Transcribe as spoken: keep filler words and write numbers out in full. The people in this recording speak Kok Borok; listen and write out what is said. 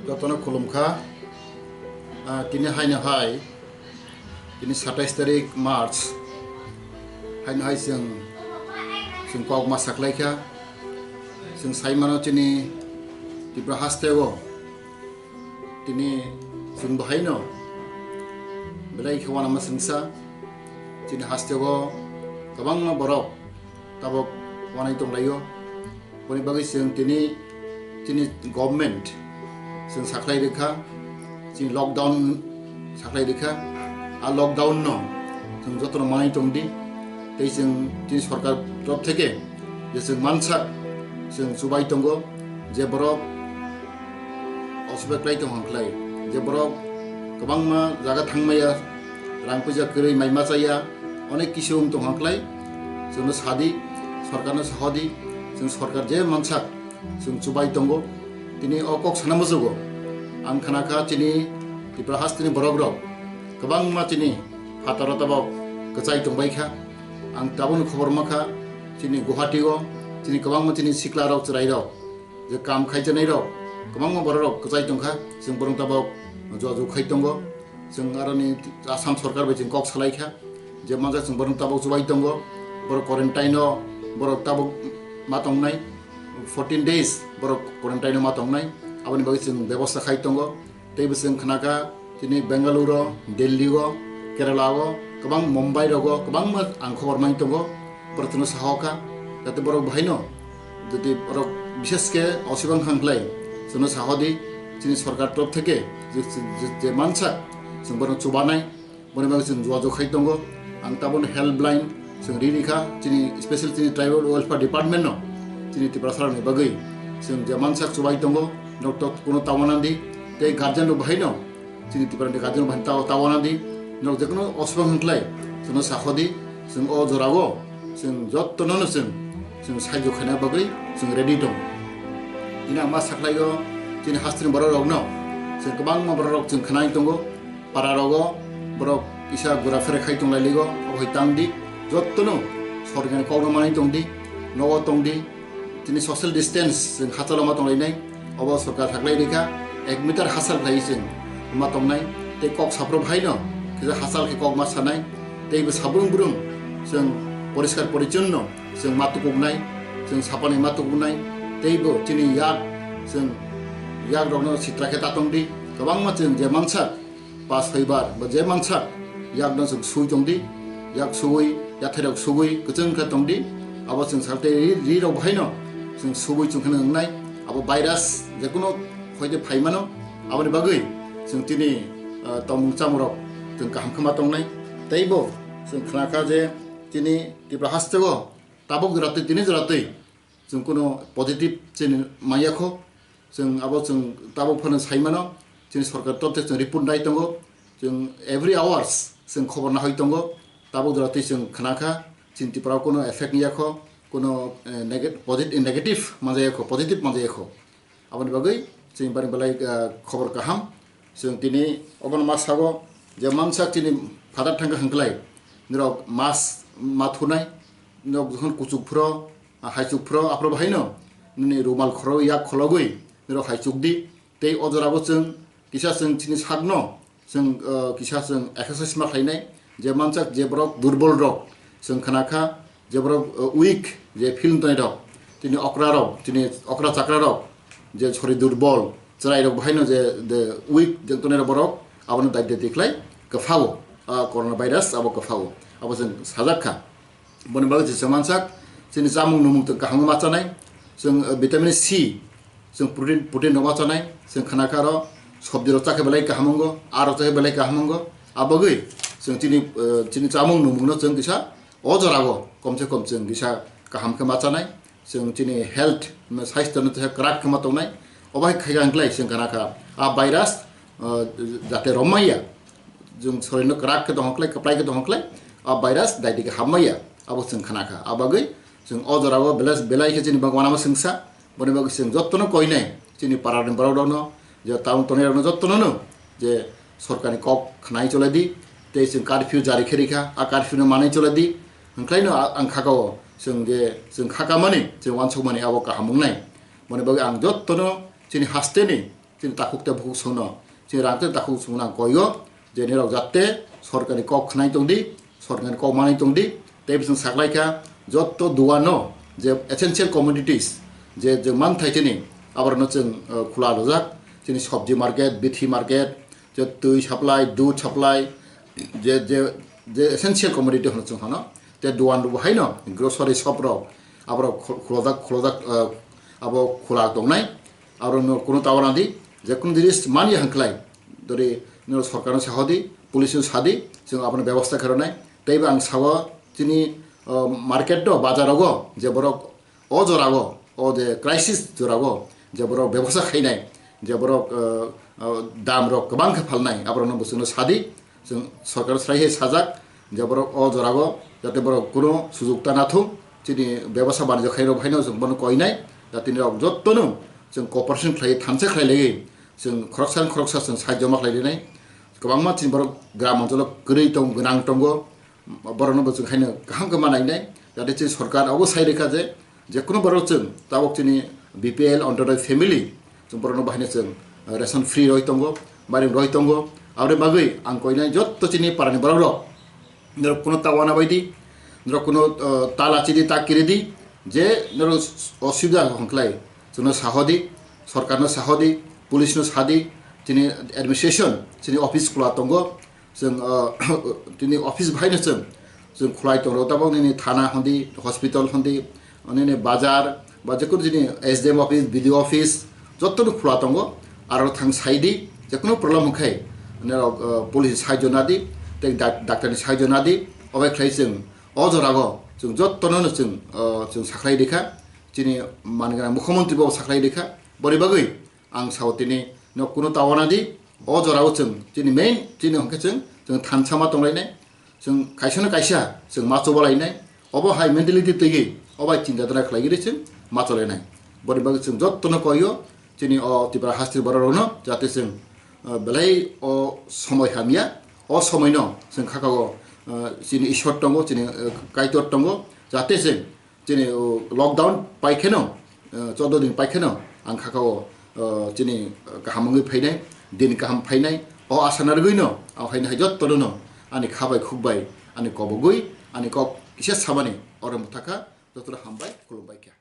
Jotono khulumkha. Ah, tini haino hai, tini satais tarik March, haino hai chwng, chwng kok ma saklaikha. Chwng saimano chini Tripura hasteo tini chwng bahaino belai khe uanama chwngsa. Chini hasteo kwbangma borok tabuk uanai tonglaio. Boni bagwi chwng tini chini government chwng saklai rwkha, chini lockdown saklai rwkha. A lockdown no chwng jotono manwi tongdi, tei chwng chini sorkar torop theke je chwng mansak chwng chubai tongo, je borok osubek lai tong hwnkhlai, je borok kwbangma jaga thangmaya, rang puisa kwrwi mai machaya, onek kisu wng tong hwnkhlai, chwngno sadi, sorkarno sahodi, chwng sorkar je mansak chwng chubai tongo. Tini o kok sana muchugo. Ang khna kha chini Tripura hasteni borok rok kwbangma chini phataro tabok kwchai tongbai kha. Ang tabukni khobor mankha chini Guwahati o chini kwbangma chini sikla rok chwrai rok je kam khai chanai rok kwbangma borok rok kwchai tongkha. Chwng borok tabok jogajog khai tongo. Chwng aroni Assam sorkar bai chwng kok salai kha, je manjak chwng borok tabok chubai tongo, borok quarantine o borok tabok ma tongnai, fourteen days borok quarantine o ma tongnai, aboni bagwi chwng bebosta khai tongo. Tei bo chwng khna kha chini Bengaluru o, Delhi o, Kerala o, kwbang Mumbai rogo kwbangma ang khobor mai tongo, borok chwngno saho kha, jate borok bahaino jodi borok bishesh khe osibang kha hwnkhlai chwngno saho di, chini sorkar torop theke je, je, je mansak chwng borokno chubanai, boni bagwi chwng jogajog khai tongo. Ang tabukni helpline chwng ri rikha chini special chini tribal welfare department no, chini Tiprasa rokni bagwi chwng je mansak chubai tongo, nok tok kuno tawana di, tei guardian rok bahaino chini Tiprani guardian rok bahaino tawa tawana di, nok jekunu osibang hwnkhlai chwngno saho di, chwng o jorao chwng jottono no chwng, chwng saijo khaina bagwi chwng ready tongo. Ini ang ma saklaio chini hasteni borok rokno, chwng kwbangma borok rok chwng khwnai tongo, para rogo borok kisa gura fere khai tong lai ligo, obo hai tang di, jottono sorkar ni kok no manwi tong di, nogo tong di, tini social distance chwng hachalo ma tong lai nai, obo sorkar thaklai rikha, ek meter hachal khlai chwng ma tong nai, tei kok saphuru bhai no kisa hachal khe kok ma sanai, tei bo sabung brung chwng poriskar porichonno chwng ma tukuk nai, chwng sapanwi ma tukuk nai, tei bo chini yak chwng yak rok no sitra khe ta tong di, kwbangma chwng je mansak pas hoibar ba je mansak yak no chwng sui tong di, yak sui, yathai rok sui kwchwng khe tong di, abo chwng sal tei ri, ri rok bhai no chwng sui chwng khe nang nai, abo virus jekunu hoite phai mano, aboni bagwi chwng tini, ah, tongmung chamung rok chwng kaham khe ma tong nai, tei bo chwng khna kha je chini Tripura haste o tabuk jora twi tini jora twi chwng kuno positive chini manya kho, chwng abo chwng tabuk phano sai mano, chini sorkar torte chwng report nai tongo, chwng every hours chwng khobor nahoi tongo, tabuk jora twi chwng khna kha, chini Tripura o kuno effect ya kho, kuno, eh, nega-, posit-, negative manjaya kho, positive manjaya kho. Aboni bagwi chini bari belai, ah, khobor kaham. Chwng tini obono ma sago je mansak chini phatar thangkha hwnkhlai, norok mas ma thunai, norok jokhon kuchuk phuro, ah, haichuk phuro, aphuru bahaino nini rumal khoro yak khologwi norok haichuk di. Tei o jorao chwng kisa chwng chini sakno chwng, ah, kisa chwng exercise ma khlainai, je mansak je borok durbol rok chwng khna kha, je borok, uh, weak, je film tongnai rok, tini okra rok, tini okra chakra rok, je sori durbol, chwrai rok bahaino je, je weak je tongnai rok borok, abono dai dai khlai kwphago, ah, corona virus abo kwphago, abo chwng sajak kha. Boni bagwi je chwng mansak, chini chamung numung tong kaham ma chanai, chwng, uh, vitamin C, chwng protein, protein rok ma chanai, chwng khna kha aro sobji rok chakhe belai kaham wngo, aa rok chakhe belai kaham wngo, abagwi chwng chini, uh, chini chamung numung no chwng kisa o jorao komse kom chwng kisa kaham khe ma chanai, chwng chini health, saisto no kisa kwrak khe ma tongnai. Obo hai khaikha hwnkhlai chwng khna kha a virus, uh, jate romma ya, chwng sorirno kwrak khe tong khlai, kwplai khe tong khlai, a virus daidi khe hamma ya, abo chwng khna kha. A bagwi chwng o jorao belai, belai khe chini bagwi uanama chwngsa, boni bagwi chwng jottono koinai chini parani borok rokno, je town tongnai rokno jottono no je sorkarni kok khnai cholai di, tei chwng curfew jari khe rikha, a curfew no manwi cholai di, hwnkhlai no a-, ang khakao chwng je chwng khakamani, chwng uansukmani abo kaham wngnai. Boni bagwi ang jottono chini hasteni chini takhuk tei bukhuk songno, chini rang tei takhuk songno ang koio je nirok jate sorkarni kok khnai tongdi, sorkarni kok manai tongdi. Tei bising saklaikha jotto duano je essential commodities, je je manthai chini aborno chwng, eh, khula rwjak, chini sobji market, bithi market, je twi supply, dudh supply, je je je essential commodity hwno chwng hwno, te duan rok haino grocery shop rok aborok khu- khulojak khulojak, eh, abo khula tongnai. Aborokno kunu tawa nadi, je kunu jinis manya hwnkhlai dori nino sorkarno sahodi, police no sadi, chwng abono bebosta khairoknai. Teibo ang sao chini, uh, market o, bazar rogo je borok o jora o, o je crisis jora o je borok bebosta khainai, je borok, uh, uh, dam rok kwbang khe phalnai, aborokno bo chwngno sadi, chwng sorkar srai hai sajak je borok o jora o jate borok kunu sujuk ta nathung, chini bebosta banijyo khairok haino chwng bono koinai, jate nirok jottono chwng cooperation khlai thansa khlai laiwi chwng khoroksa khoroksa chwng sahajyo ma khlai rinai. Kwbangma chini borok gram oncholo kwrwi tong gwnang tongo, borokno bo chwng haino kaham khe ma nainai, jate chini sorkar abo sai rikha je, je kunu borok chwng tabok chini B P L Antyodoi family chwng borokno bo haino chwng ration free roi tongo, mairum roi tongo. Aboni bagwi ang koinai jotto chini parani borok rok, norok kuno ta wana bai di, norok kuno, uh, ta lachi di, ta kiri di, je norok osubida hwnkhlai chwngno saho di, sorkarno saho di, police no sa di, chini administration, chini office khula tongo, chwng, uh, chini office bahaino chwng, chwng khulai tongo, tabok nini thana hwn di, hospital hwn di, nini bazar, ba jekunu chini S D M office, B D O office, jottono khula tongo, aro thang sai di, jekunu problem hwnkhe, norok, uh, police sahajyo na di, tei dak- daktarni sahajyo na di, obai khlai chwng o jorao chwng jottono no chwng, uh, chwng sakhlai rikha, chini manganang mukhyamantri bo sakhlai rikha, boni bagwi ang sao tini no kuno tawana di, o jorao chwng chini main chini hwnkhe chwng, chwng thansa ma tonglainai, chwng kaisa no kaisa chwng ma chobalainai, obo hai mentality twiwi, obai chinta dhara khlaiwi chwng ma cholainai. Boni bagwi chwng jottono koio, chini o Tripura hasteni borok rokno, jate chwng, uh, belai o somoi hamya, o somoi no chwng khakao, uh, chini Ishwar tongo, chini, uh, Kaitor tongo, jate chwng chini, uh, lockdown paikheno, uh, chordo din paikheno ang khakao, uh, chini, uh, kaham wngwi phainai, din kaham phainai, o asa narwgwino, ang phainai hai jottono no ani kha bai khuk bai, ani kobogwi, ani kok kisa samani oro mwthakha, jotono hambai, khulumbai kha.